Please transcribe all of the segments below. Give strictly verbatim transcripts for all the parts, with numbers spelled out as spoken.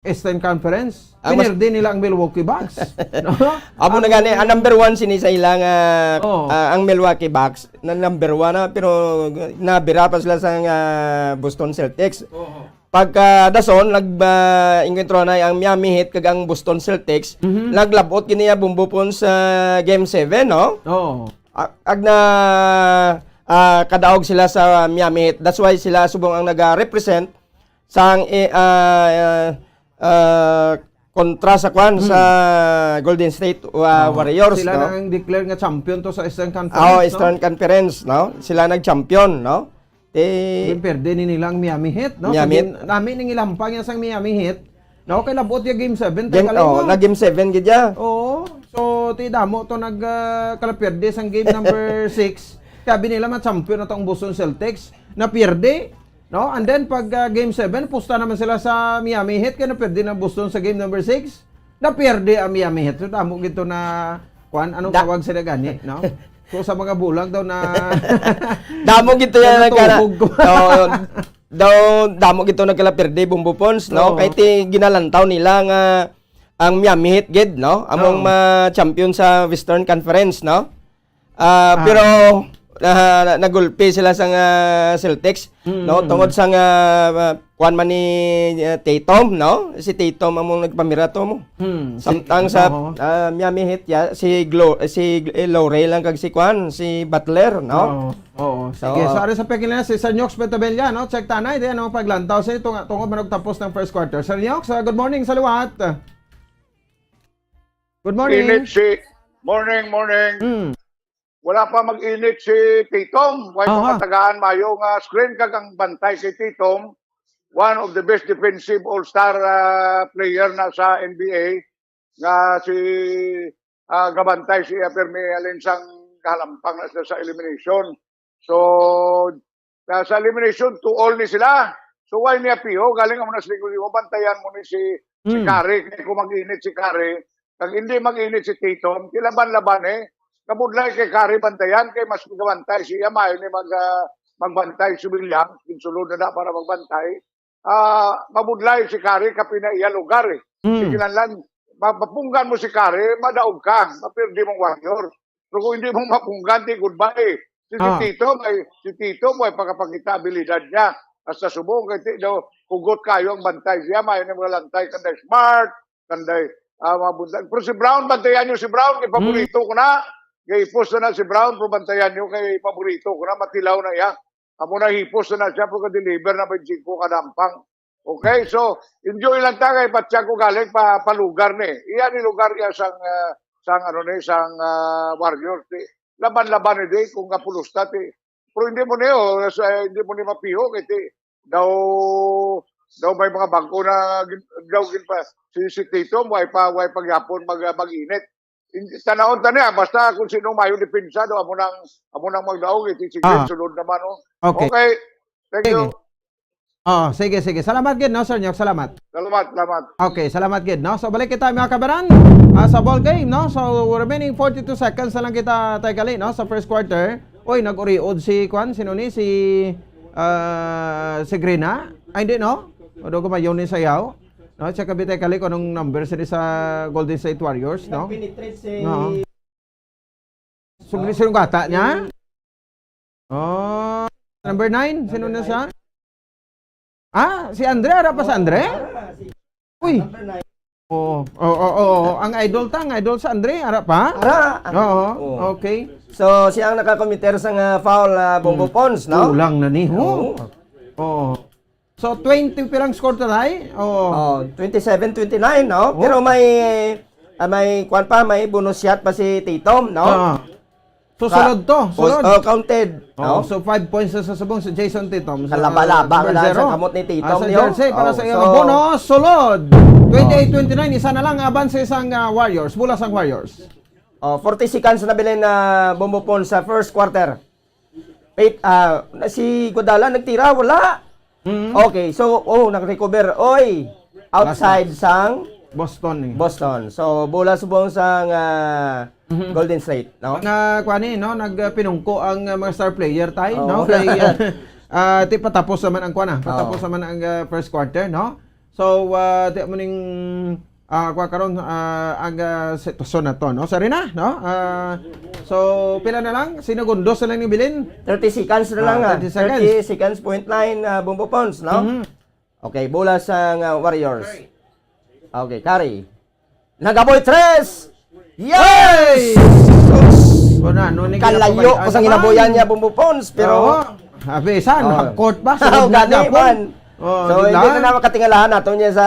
Eastern Conference. Ah, mas Pinerde nila ang Milwaukee Bucks. No? Amo na Ang gani, ang number one sini sa ila nga, Oo. ah, ang Milwaukee Bucks, na number one na, pero nabira pa sila sa, ah, Boston Celtics. Oo. Pagka dason, nag, ah, engkwentro na ang Miami Heat kag ang Boston Celtics, Mhm. naglabot gini ya Bumbo Pons sa Game seven, no? Oo. A-, ag na, ah, kadaog sila sa Miami Heat. That's why sila subong ang naga-represent sang, eh, ah, ah, ah, kontra sa kwan, Hmm. sa Golden State, ah, Oo. Warriors, Sila no? na ang declare nga champion to sa Eastern Conference, Ah, oh, no? Eastern Conference, no? Sila nag-champion, no? Ti Yung perde ni nila ang Miami Heat, no? Miami Kag Heat. Nami ning ilampang yan sang Miami Heat. No, kay labot ya Game seven, Game, tayo oh, kalimo. na Game seven gid ya. Oo. So, ti damo to nag, ah, kalaperde sang game number six. Kaya binila ma-champion na to ang Boston Celtics. Napierde. No? And then, pag, ah, Game seven, pusta naman sila sa Miami Heat, kaya napierde na Boston sa game number six. Napierde ang Miami Heat. So, damo gito na, kwan, anong Da- tawag sila gani, no? So, sa mga bulag daw na Damo gito na yan, nagkala-, natuhog ko. Oo, daw, damo gito nagkalaperde, Bumbo Pons, no? Oo. Kay ti ginalantaw nila nga ang Miami Heat gid, no? Among Oo. ma-champion sa Western Conference, no? Ah, Ah. pero, ah, nagulpi sila sa nga Celtics, Mm. no? Tungod sa nga, ah, kuwan man ni, ah, Tatum, no? Si Tatum among nagpamira to mo. Hmm. Samtang Si-, sa, oo. ah, Miami Heat, ya, si Glo-, si Gl-, eh, Lowry lang kag si kuwan, si Butler, no? Oo, oo. Sige, Oo. so, ari sa pagkilala, si Sir Nyox Petabella, no? Check tanay, di, ano, paglantaw sa ito nga, tungod man og tapos ng first quarter. Sir Nyox, ah, good morning sa liwat. Good morning. Init si, morning, morning. Mm. Wala pa mag-init si Tatum. Way Aha. pa matagaan mayo nga screen kag ang bantay si Tatum. One of the best defensive all-star, ah, player na sa N B A nga si, ah, gabantay siya permi alin sang kahalampang na siya sa elimination. So, ah, sa elimination, two all ni sila. So, why niya piho? Galing amo na sila, "Bantayan mo ni si, si Hmm. Curry." Kaya kung mag-init si Curry, kag hindi mag-init si Tatum, kilaban-laban eh. Kabudlay kay Curry bantayan, kay mas gabantay siya, maayo ni mag, ah, magbantay si Williams, ginsulod na na para magbantay. Ah, mabudlay si Curry, kapin na iya lugar eh. Mm. Kinahanglan, ma-, mapunggan mo si Curry, madaog ka, mapirdi mong Warrior. Pero kung hindi mo mapunggan, di goodbye. Si, si Ah. Tito, may, si Tito, may pagkapakita abilidad niya. Hasta subong, kay ti-, daw, hugot kayo ang bantay siya, may nang malantay, kanday Smart, kanday, ah, mga buntag. Pero si Brown, bantayan niyo si Brown, kay paborito Mm. ko na. Kay post na na si Brown, pero bantayan niyo, kay paborito ko na, matilaw na iya. Amo na hipos na na siya, pero ka-deliver na twenty-five ka dampang. Okay, so, enjoy lang ta kay patsyag ko galing pa, pa lugar ni. Iya ni lugar iya sang, ah, sang ano ni, sang, ah, Warriors, ti. Laban-laban ni di, kung kapulusta, ti. Pero hindi mo ni, oh, sa, hindi mo ni mapiho, kay ti, daw, daw may mga bangko na gin-, daw gin pa, si, si Tito, way pa, way pa gyapon mag, mag-init. In-, tanawon ta niya, basta kung sino mayo depensa, do, amo nang, amo nang magdaog, eh, sige, Ah. sunod naman, oh. Okay. Okay. Thank Sige. you. Oh, sige, sige. Salamat gid, no, Sir Nyok? Salamat. Salamat, salamat. Okay, salamat gid, no? So, balik kita, mga kabaran, ah, sa ball game, no? So, remaining forty-two seconds na lang kita, tay kali, no, sa first quarter. Uy, nag-uriod si, kwan, sino ni? Si, ah, si Grina? Ay, hindi, no? O, do ko mayon ni sayaw. No, check abi tay kali kung anong number sila sa Golden State Warriors, no? Nag-penetrate si Oo. So, sino gata niya? Oh, number nine, sino na siya? Ah, si Andre, ara pa si Andre? Uy. Oo, oo, oo, oo. Ang idol ta, ang idol sa Andre, ara pa? Ara. Oo, Oo. okay. So, siya ang nakakomiter sa nga foul, ah, Bongo Hmm. Pons, no? Kulang na ni, ho? Oo. Oo. So, twenty pirang score ta, Tay? Oo. Oh, twenty-seven twenty-nine, no? Oh. Pero may, ah, may, kwan pa, may bonus shot pa si Tatum, no? Ah. So, Ka-, sulod to, oh, sulod. Oh, counted, Oh, no? so five points na sa subong si Jason Tatum. Sa Kalaba-laba number na zero. sa kamot ni Tatum, Ah, sa niyo? jersey, para Oh, sa iyang so bonus, sulod. Twenty-eight twenty-nine, isa na lang, abanse sang, ah, Warriors. Bola sang Warriors. Oh, forty seconds na bilin na Bongo Pons sa first quarter. Wait, ah, na si Godala nagtira, wala. Mm. Okay, so, oh, nag-recover. Oy, outside Basta. sang Boston, eh. Boston. So, bola subong sang, ah, Mhm. Golden State, no? Nga, kuwan, eh, no? Nag, ah, pinungko ang, ah, mga star player, Tay, Oo. no? Kay, ah, ah, ti patapos naman ang, kuwan, ah, patapos Oo. naman ang, ah, first quarter, no? So, ah, di mo ning, ah, kuha karon, ah, ang, ah, sitwasyon na to, no? Sorry na, no? Ah, so, pila na lang? Sino gun-, dos na lang ni Bilin? Thirty seconds na lang, Ah, ah. thirty seconds. Thirty seconds, point nine, ah, Bombo Pons, no? Mhm. Okay, bola sa, ah, Warriors. Okay, Curry. Nagaboy tres! Yes! Wala, no, ni Kalayo kinapabayaan ko sa naman. Ginaboyan niya, Bombo Pons, pero Oo. Abi, saan? Oh. Half court ba? Oh, Sunod na gani gapon. man. Oh, So, di hindi ba? na na makatingalahan nato niya sa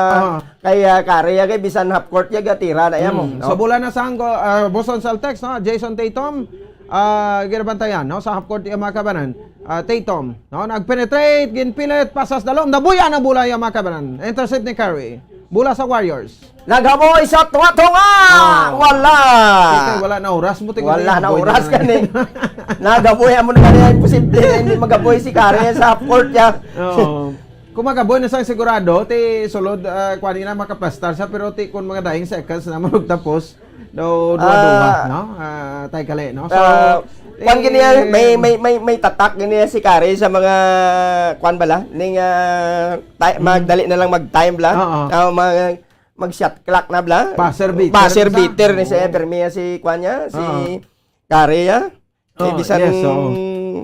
Ah. kay, ah, Curry, ah, kay bisan half court niya, gatira na iya mo, Hmm. no? So, bola na sa anggo, ah, Boston Celtics, no? Jayson Tatum, ah, ginabantayan, no? Sa half court, iya mga kabanan. Ah, Tatum, no? Nag-penetrate, ginpilit, pasas dalom, nabuya na bola, iya mga kabanan. Intercept ni Curry. Bola sa Warriors. Naghaboy sa tunga-tunga! Ah. Wala! Ikaw, wala na oras mo, tingnan Wala mo, na boy oras na. Kani. Nagaboy mo na kani, imposible na hindi magaboy si Curry sa half court niya. Oo. Kung magaboy na sang sigurado, ti sulod, ah, kuwan nila, makaplastar siya, pero ti kung mga dying seconds na magtapos, no, duha-duha, Ah. no? Ah, tay kali, no? So, Ah, kwan eh, gini, may, may, may, may tatak gini si Curry sa mga, kwan bala, ning, ah, ti-, Mm. magdali na lang mag-time bala. Oo. Ah, mag-, mag-shot clock na bala. Buzzer beater Buzzer na sa beater ni siya, Oo. permi si, kwan niya, si Oo. Curry, ah. Eh, Oo, bisan yes, oo.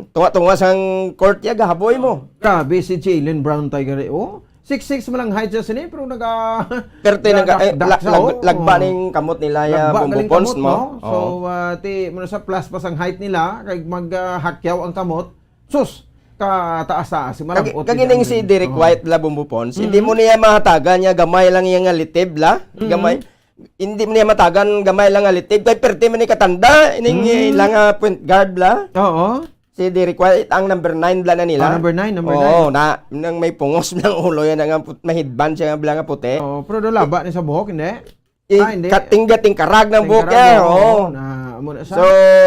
tunga-tunga sang court ya, gahaboy mo. Grabe si Jaylen Brown, tay, gani. Oh, six six man lang height siya sini, pero naga-, Pero ti naga-, eh, nagdakdak la-, siya, lag-, oh. lagba ning kamot nila ya, Lagba Bombo galing Pons, kamot, no? no? So, Oo. ah, ti, mo na sa plus pa sang height nila, kay mag, ah, hakyaw ang kamot. Sus, kataas-taas, si Kag-, Malabot kag ni ining si Jaylen. Derek Oo. White la, Bombo Pons, hindi Mm. mo niya mahatagan niya, gamay lang iya nga litib la, Mm. gamay. Hindi mo niya matagan, gamay lang nga litib. Kay perte man ni katanda, ining Hmm. ila nga point guard bla. Oo. Si Derek White, ang number nine bla na nila. Ah, number nine, number Oo, nine. na, nang may pungos ng ulo yan, ang put-, mahidban siya nga bla nga puti. Oo, pero do laba ni sa buhok, hindi? Eh, Ah, hindi. kating-gating karag ng Ting buhok karag, eh, oo. oo. Na, amo na siya. So,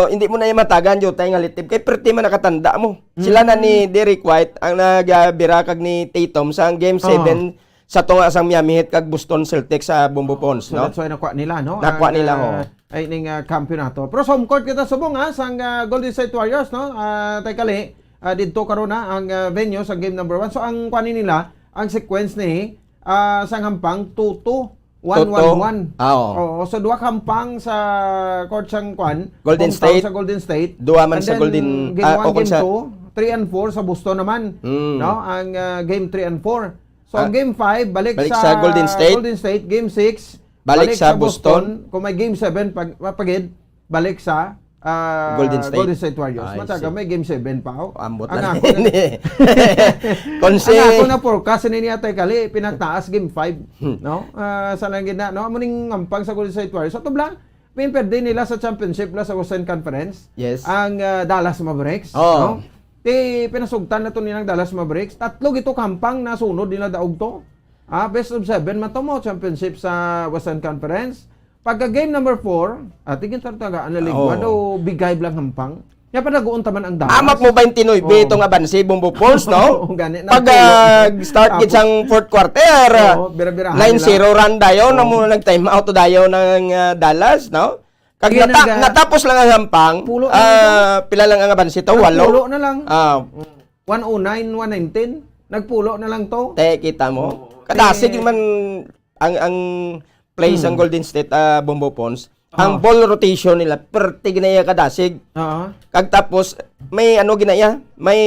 hindi mo na yung matagan, jutay nga litib. Kay perte man nakatanda mo. Sila na Hmm. ni Derek White ang nagabira kag ni Tatum sa game Oo. seven sa tunga sang Miami Heat kag Boston Celtics sa Bombo Pons, So, no? that's why nakuha nila, no? Nakuha Ang, nila, ah, ho. Ay, ning, ah, kampiyonato. Pero sa home court kita subong, ha, sang, ah, Golden State Warriors, no? Ah, tay kali, ah, didto karon na ang, ah, venue sa game number one. So, ang kuha ni nila, ang sequence ni, ah, sang hampang, two two, one one one. Two two. Ah, oo. Oo, so duha ka hampang sa court sang kuan, Golden hometown State. sa Golden State. Duha man And sa then, Golden, game ah, one, o kung game sa two, three and four sa Boston naman. Mm. No? Ang, ah, game three and four. So, Ah, game five, balik balik sa sa Golden State. Golden State. Game six, Balik balik sa sa Boston. Boston. Kung may game seven, pag, mapagid, balik sa, ah, Golden State. Golden State Warriors. I Mataga, see. may game seven pa, oh. Ambot Ang na ako rin na, eh. Kung ang si ako na forecast, ni niya tayo kali, pinagtaas game five, Hmm. no? Ah, sa lang gina, no? Amo ning ngampang sa Golden State Warriors. Sa tubla, pinperde nila sa championship la sa Western Conference. Yes. Ang, ah, Dallas Mavericks, Oo. no? Ti pinasugtan na to nilang Dallas Mavericks. Tatlo gito kampang na sunod nila daog to. Ah, best of seven man to mo, championship sa Western Conference. Pagka game number four, ah, tigin sa taga, ang laligwa Oo. daw, bigay blang hampang. Kaya pa naguon taman ang Dallas. Amak mo twenty-nine Oo. ito nga bansi, Bombo Pons, no? Oo, gani, Pag, nagpulo. ah, start gid Tapos, sang fourth quarter, oo, bira-birahan nila. nine zero run dayon, Oo. amo nag-time out dayon ang, ah, Dallas, no? Kag Kaya nata-, nag-, ah, natapos lang ang hampang, pulo na lang ah, pila lang ang abansi to? Walo? Nagpulo na lang. Ah. One oh nine, one nineteen. Nagpulo na lang to. Te, kita mo. Oo. Kadasig Eh. man ang, ang play sang Hmm. Golden State, ah, Bombo Pons. Ang Oo. ball rotation nila, perte ginaya kadasig. Oo. Kag tapos, may ano ginaya, may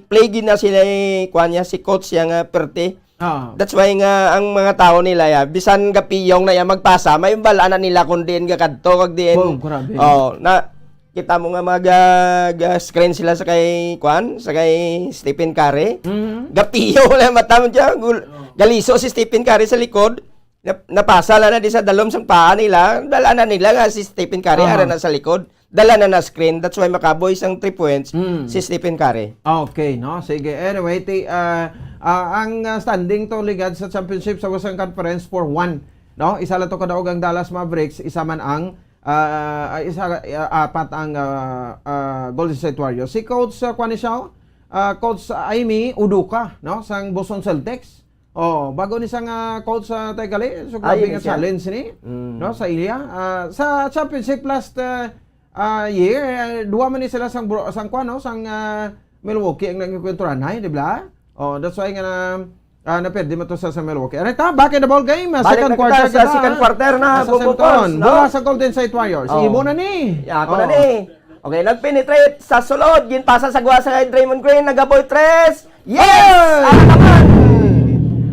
play gina sila, eh, kuwan niya, si coach siya nga perte. Oo. That's why nga ang mga tao nila ya, bisan gapiyong na ya magpasa, may bala na nila kung diin gakadto, kag diin. Wow, grabe. Oh, na, kita mo nga mag, ah, ga-screen sila sa kay, kwan, sa kay Stephen Curry. Mhm. Gapiyo na mata mo dyan. Gul-, Oh. galiso si Stephen Curry sa likod. Nap-, napasa lang na di sa dalom sang paa nila. Dala na nila nga si Stephen Curry, Aha. ara na sa likod. Dala na na screen. That's why makaboy sang three points Mm. si Stephen Curry. Okay, no? Sige. Anyway, ti-, ah, ah, ang, ah, standing to ligad sa championship sa Western Conference, four one, no? Isa lang to kadaog ang Dallas Mavericks, isa man ang, ah, ah, isa, ah, apat ang, ah, ah, Golden State Warriors. Si Coach, ah, kuwan ni siya, oh, ah, Coach Ime Udoka, no? Sang Boston Celtics. Oh, bago ni sa nga coach sa Taykali, so Ay, grabe yun nga siya. challenge ni, Mm. no, sa iya. Ah, sa championship last, ah, ah, year, eh, duwa man ni sila sang bro-, sang kwan, no, sang, ah, Milwaukee ang nagkukwentuhan, hay, di ba? Oh, that's why nga na, Ah, naperde man to sa, sa Milwaukee. Aray ta, back in the ball game. Ah, Balik second na kita quarter sa kita, second ah. quarter na, Nasa Bumbo Senton. Pons, no? Bola sa Golden State Warriors. Oh. Imo na ni. Ya, ako na Oh. ni. Okay, nag-penetrate sa sulod. Ginpasa sa gwa sa kay Draymond Green. Nagaboy tres. Yes! Yes! Ara naman!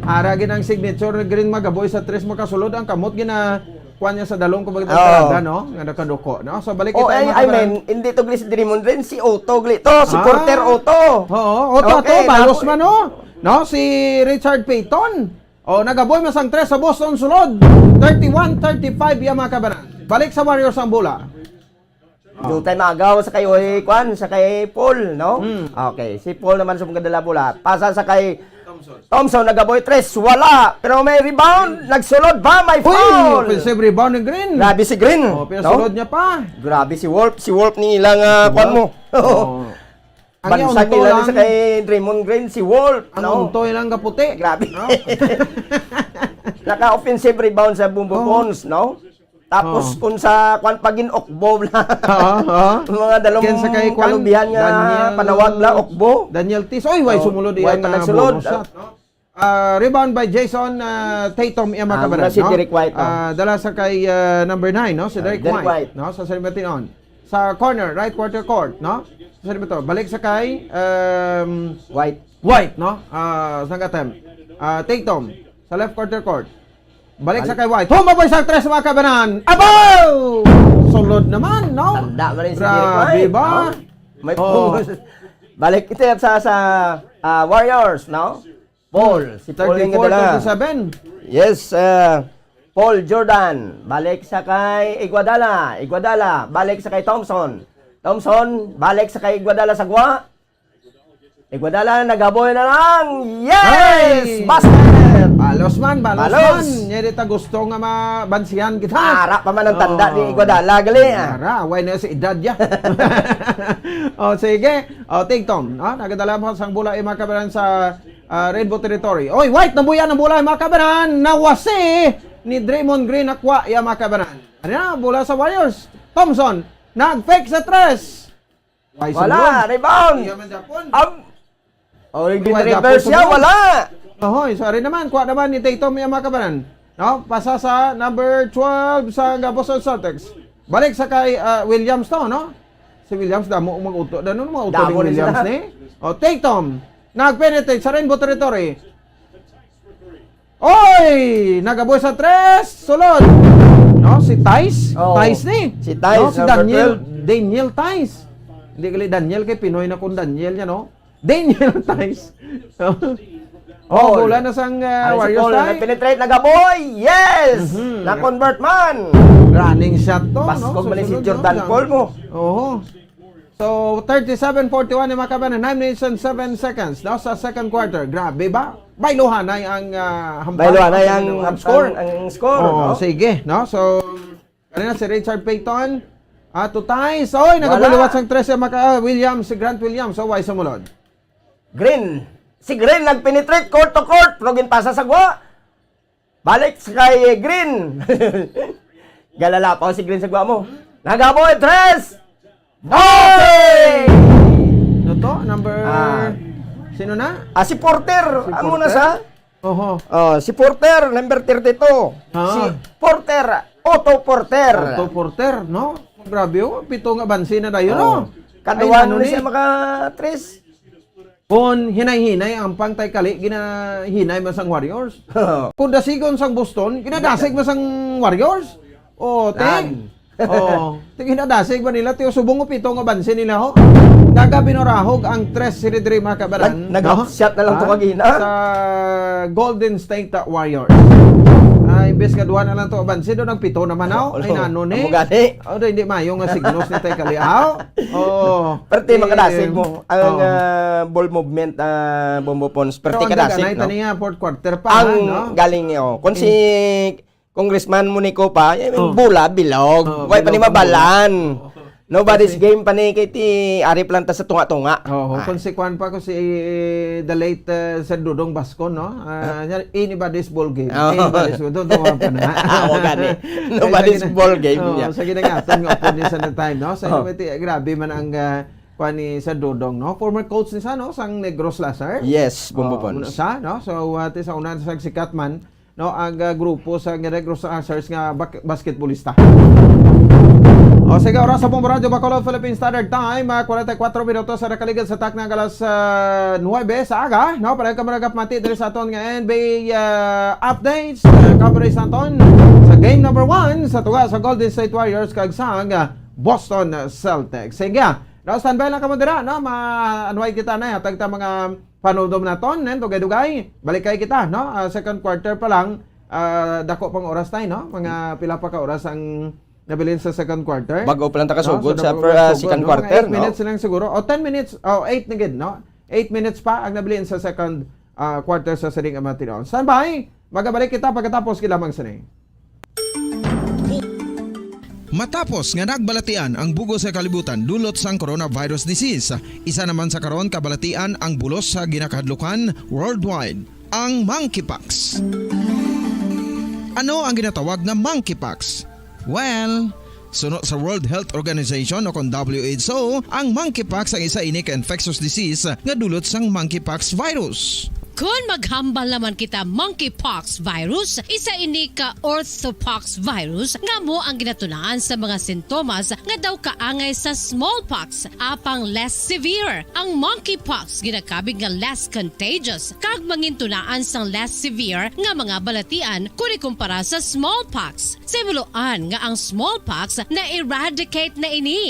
Ara gid ang signature ni Green, magaboy sa tres, makasulod ang kamot gina kuan niya sa dalong, kumbaga, Oh. talaga, no? Nga nakaduko, no? So, balik Oh, kita, I, mga I kabayan. mean, hindi to gali si Draymond Green, si Otto gali to, si Ah. Porter Otto. Oo, Otto, Okay, Otto, balos tapos man, no? No, si Richard Payton. Oh, nagaboy man sang tres sa Boston, sulod. Thirty-one thirty-five, iya, mga kabanan. Balik sa Warriors ang bola. Dutay maagaw sa kay, oy, kwan, sa kay Paul, no? Hmm. Okay, si Paul naman sa mga dala bola. Pasa sa kay Thompson, nagaboy tres, wala. Pero may rebound, nagsulod ba? May Uy, foul. Offensive rebound ni Green. Grabe si Green, Oh, pero no? sulod niya pa. Grabe si Wolf, si Wolf ni ilang, ah, Wolf. kwan mo. Oh. Ang Bansag yaon to nila lang, sa kay Draymond Green, si Wolf, ang no? untoy lang kaputi. Grabe. No? Naka-offensive rebound sa Bumbo Oh. Pons, no? Tapos Oh. kung sa kwan pa gin-okbo lang. Oo, oo. Mga dalawang Ken sa kay kwan, kalubihan nga Daniel, panawag lang, okbo. Daniel Tis. Oy, way Oh, sumulod way iyang, pa ah, nagsulod. bonus shot, no? Ah, rebound by Jason, ah, Tatum, iya, mga Ah, kabanan, mura si no? Derek White, oh. Ah, dala sa kay, ah, number nine, no? Si Ah, Derek Derek White, White. no? Sa San Martin on. Sa corner, right quarter court, no? Sa San Martin. Balik sa kay, um, White. White, no? Ah, sa attempt. Ah, Tatum, sa left quarter court. Balik sa Balik. kay White. Humaboy sa tres, mga kabanan. Abaw! Sulod naman, no? Tanda man rin si Derek Grabe White, ba? no? May Oh. pungos. Balik ito sa, sa, ah, Warriors, no? Paul, si Paul yung Thirty-four, kadala. twenty-seven. Yes, uh, Paul Jordan, balik sa kay Iguodala. Iguodala, balik sa kay Thompson. Thompson, balik sa kay Iguodala sa gwa. Iguodala, nagaboy na lang. Yes! Hey! Basket! Balos man, balos Balos! man. Yan ito gusto nga mabansihan kita. Ara pa man ang tanda Oh. ni Iguodala, gali, ah. Ara, away na sa edad ya. Oh, sige. Oh, Tatum, no? Nagadala mo sang bola, eh, mga kabanan sa ah, Rainbow Territory. Oy, White, nabuya ng bola, mga kabanan. Nawasi ni Draymond Green, nakwa, ya, mga kabanan. Ano na, bola sa Warriors. Thompson, nag-fake sa tres. Why Wala, sumulod? rebound. Iya man Japon. Ab- Oh, Why Japon reverse siya, sumulod? wala. Ohoy, sorry naman, kuha naman ni Tatum, ya, mga kabanan. No? Pasa sa number twelve sa Boston Celtics. Balik sa kay, ah, Williams to, no? Si Williams, damo mag-uto. Dano mga uto Damo ni ni Williams sila. ni? O, Tatum. Nag-penetrate sa Rainbow Territory. Oy! Nagaboy sa tres. Sulod. No? Si Tice. Oo. Tice ni. Si Tice, No? Si number Daniel. twelve. Daniel Tice. Hindi gali Daniel kay Pinoy na kung Daniel niya, no? Daniel Tice. Oh, Paul. bola na sang, ah, Ay, si Warriors Paul, tie. nag-penetrate, nagaboy! Yes! Mhm. Na-convert man! Running shot to, Baskog no? man ni si Susunod, Jordan no? Paul mo. Oo. So, thirty-seven forty-one yung mga kabanan. Nine minutes and seven seconds, no? Sa second quarter. Grabe ba? Bayluhanay ang, ah, hampan, Bayluhanay no? ang, Ang score. ang, ang score, Oo, no? sige, no? So, Kanina si Richard Payton. Ah, to ties. Oy, Wala. nagabuliwat sang tres si Maka-, ah, Williams, si Grant Williams. So, why sumulod? Green. Si Green nag-penetrate court to court, pero ginpasa sa gwa. Balik sa kay Green. Galala pa si Green sa gwa mo. Nagaboy, tres! Boy! Ano to? Number, Ah. sino na? Ah, si Porter. Si Amo na Porter? sa Oho. Oh, si Porter, number thirty-two. Ah. Si Porter, Otto Porter. Otto Porter, no? Grabe, oh. Pito nga bansi na dayon, Oh. no? Kaduwa Ay, ano na ni? siya maka-tres. Kung hinay-hinay ang pangtay kali, ginahinay man sang Warriors. Kung dasigon sang Boston, ginadasig man sang Warriors. Oh, te. Lan. Oo. Tingin na dasig ba nila, tiyo, subong o pito nga bansi nila, ho? Daga binurahog ang tres sila diri, mga kabaran, Nag-, nag-, no? shot na lang to Ha? kagina. Sa Golden State, uh, Warriors. Ay, imbes nga duha na lang to, bansi do, nagpito naman, aw. Ay, Olo, nano ni? amo gani. Oh, do, hindi mayo nga signos ni tay kaliaw. Oh. Perte Eh, makadasig mo. Ang, oh. ah, ball movement, ah, Bombo Pons, perte Pero ang kadasig, daganay no? tani nga, fourth quarter pa, Ang no? galing niyo. Kung si Eh. Congressman Monico pa, eh, Oh. bola, bilog. Oh, Way pa ni bilog ang mabalan. bola. Oh. Nobody's Kasi game pa ni, kay ti, ari pa lang ta sa tunga-tunga. Oo, Ah. kung si Kwan pa, kung si, eh, the late, eh, Sir Dodong Bascon, no? Ah, Ah. niya, anybody's ball game. Oh. Anybody's ball. Doon, doon pa na. Ako gani. Ay, Nobody's sa gina-, ball game oh, niya. sa ginagatang nga opponent sa time, no? Sa Oh. inyo, may ti-, grabe man ang, ah, kuan ni Sir Dodong, no? Former coach ni sa, no? Sang Negros Laser. Yes, Bombo Oh, Pons. Sa, no? So, uh, sa una sa sikat man, no, ang uh, grupo sa Negros Lasers nga bak- basketballista. O sige, oras sa Bombo Radyo Bacolod, Philippine Standard Time, uh, forty-four minutos sa nakaligad sa takna nga alas uh, nuwebe sa aga, no? Para ka managapmati diri sa aton nga N B A uh, updates, uh, coverage naton sa game number one sa tuga sa Golden State Warriors kag sang uh, Boston Celtics. Sige, no, standby lang kamo dira, no? Ma-unwind kita na, hatag ta mga panudom naton, nen, dugay-dugay. Balik kay kita, no? Ah, second quarter pa lang, ah, dako pang oras tayo, no? Mga pila pa ka oras ang nabilin sa second quarter. Bago pa lang ta kasugod No? So, sa bago per- lang ah, sugod, second no? quarter, Mga eight no? minutes lang siguro. O, ten minutes. O, eight na gid, no? Eight minutes pa ang nabilin sa second ah, quarter sa sining mga tinuon. Standby! Magabalik kita pagkatapos kay lamang sini. Matapos nga nagbalatian ang bug-os nga kalibutan dulot sang coronavirus disease, isa naman sa karon kabalatian ang bulos sa ginakahadlukan worldwide, ang monkeypox. Ano ang ginatawag nga monkeypox? Well, suno sa World Health Organization o kon W H O, ang monkeypox ang isa ini ka infectious disease nga dulot sang monkeypox virus. Kon maghambal naman kita monkeypox virus, isa ini ka orthopox virus nga amo ang ginatunaan sa mga sintomas nga daw kaangay sa smallpox, apang less severe. Ang monkeypox ginakabig nga less contagious kag mangintunaan sang less severe nga mga balatian kon ikumpara sa smallpox. Sa himuloan nga ang smallpox na-eradicate na ini,